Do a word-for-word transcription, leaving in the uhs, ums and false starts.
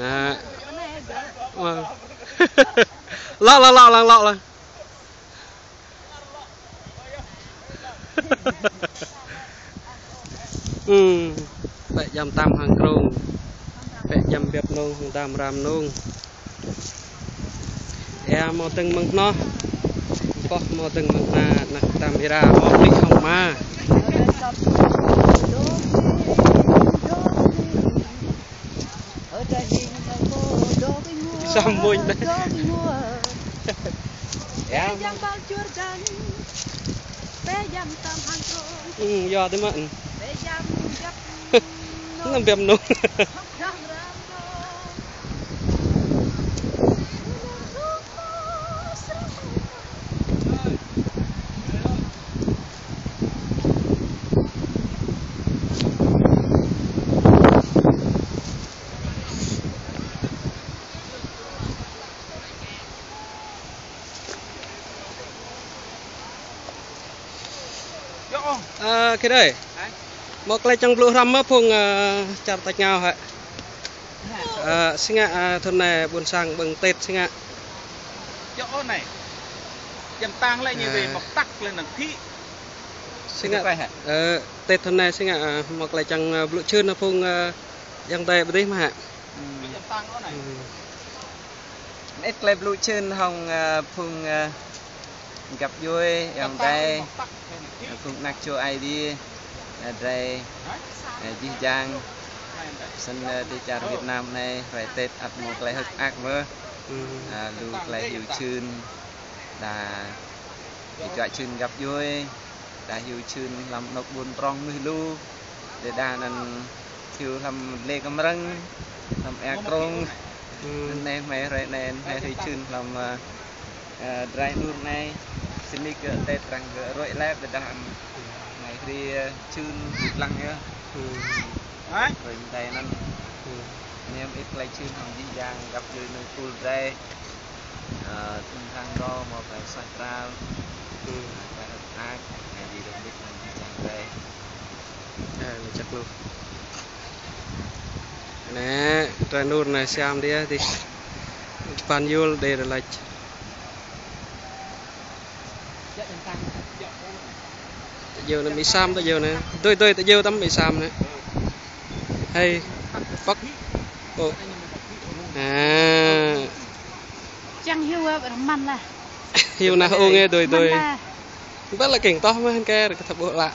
Ơ. Lŏ, lŏ, lŏ, lŏ, lŏ, lŏ. Ưm, pĕ jăm tam hang krông. Pĕ jăm biăp nông, hang tam ram nông. Êa mâo dơ̆ng mơ̆ng hnoh. Boh mâo dơ̆ng mơ̆ng hna, anak tam êra, mâo mĭ hŏng ma. Sa mmuñ anei. Êa. Ơ, yua dih mơ̆. Năm biăp nông. Ơ, khĭt ơi. Mâo klei čiăng blŭ hrăm mơ̆ phung, ơ, čar tač êngao hĕ? Ơ, si ngă, ơ, thŭn anei ƀuôn sang ƀơ̆ng Tết si ngă? Si ngă, ơ, Tết thŭn anei si ngă, ơ, mâo klei čiăng, ơ, blŭ čhưn hŏng phung, ơ, ayŏng adei ƀơ dih mơ̆ hĕ? Ơ. Mơĭt klei blŭ čhưn hŏng, ơ, phung, ơ, găp djuê, ayŏng adei, ơ, phung anak čô Aê Diê, ơ, drei, ơ, jih jang, snăn, ơ, ti čar Việt Nam anei, hruê Tết ăt mâo klei hơ̆k mơak mơh. Ơ, lu klei hiu čhưn, đa, ti čuă čhưn găp djuê, đa hiu čhưn hlăm anôk ƀuôn prŏng mnuih lu, đa đa anăn hiu hlăm dliê kmrơ̆ng, hlăm êa krông. Anei hmei hruê anei hmei hriê čhưn hlăm, ơ, ơ, drai ênur anei. Snăn kơ Tết arăng kơ ruê̆ leh, ƀiădah hmei hriê čhưn dlăng yơh. Hruê mdei anăn. Anei mơĭt klei čhưn hŏng jih jang găp djuê nơ̆ng pul drei. Ơ, thŭn hrăng dô mâo klei suaih pral. Klei hơ̆k mơak, Aê Diê dôk mbĭt hŏng jih jang drei. Ơ, čăk lu. Anei, drai ênur anei siam dih, dih. Čuăn yul dih lač. Tơ djŏ anei, mĭ Sam tơ djŏ anei. Dui, dui, tơ djŏ tam mĭ Sam anei. Hei, păk. Ơ. Ơ. Čiăng hiu, ơ, rơmăn lah. Hiu nah ung ê dui, dui. Rơmăn lah. Ƀiădah kĭng toh mơh kơ, kơ thâo ƀuh lă.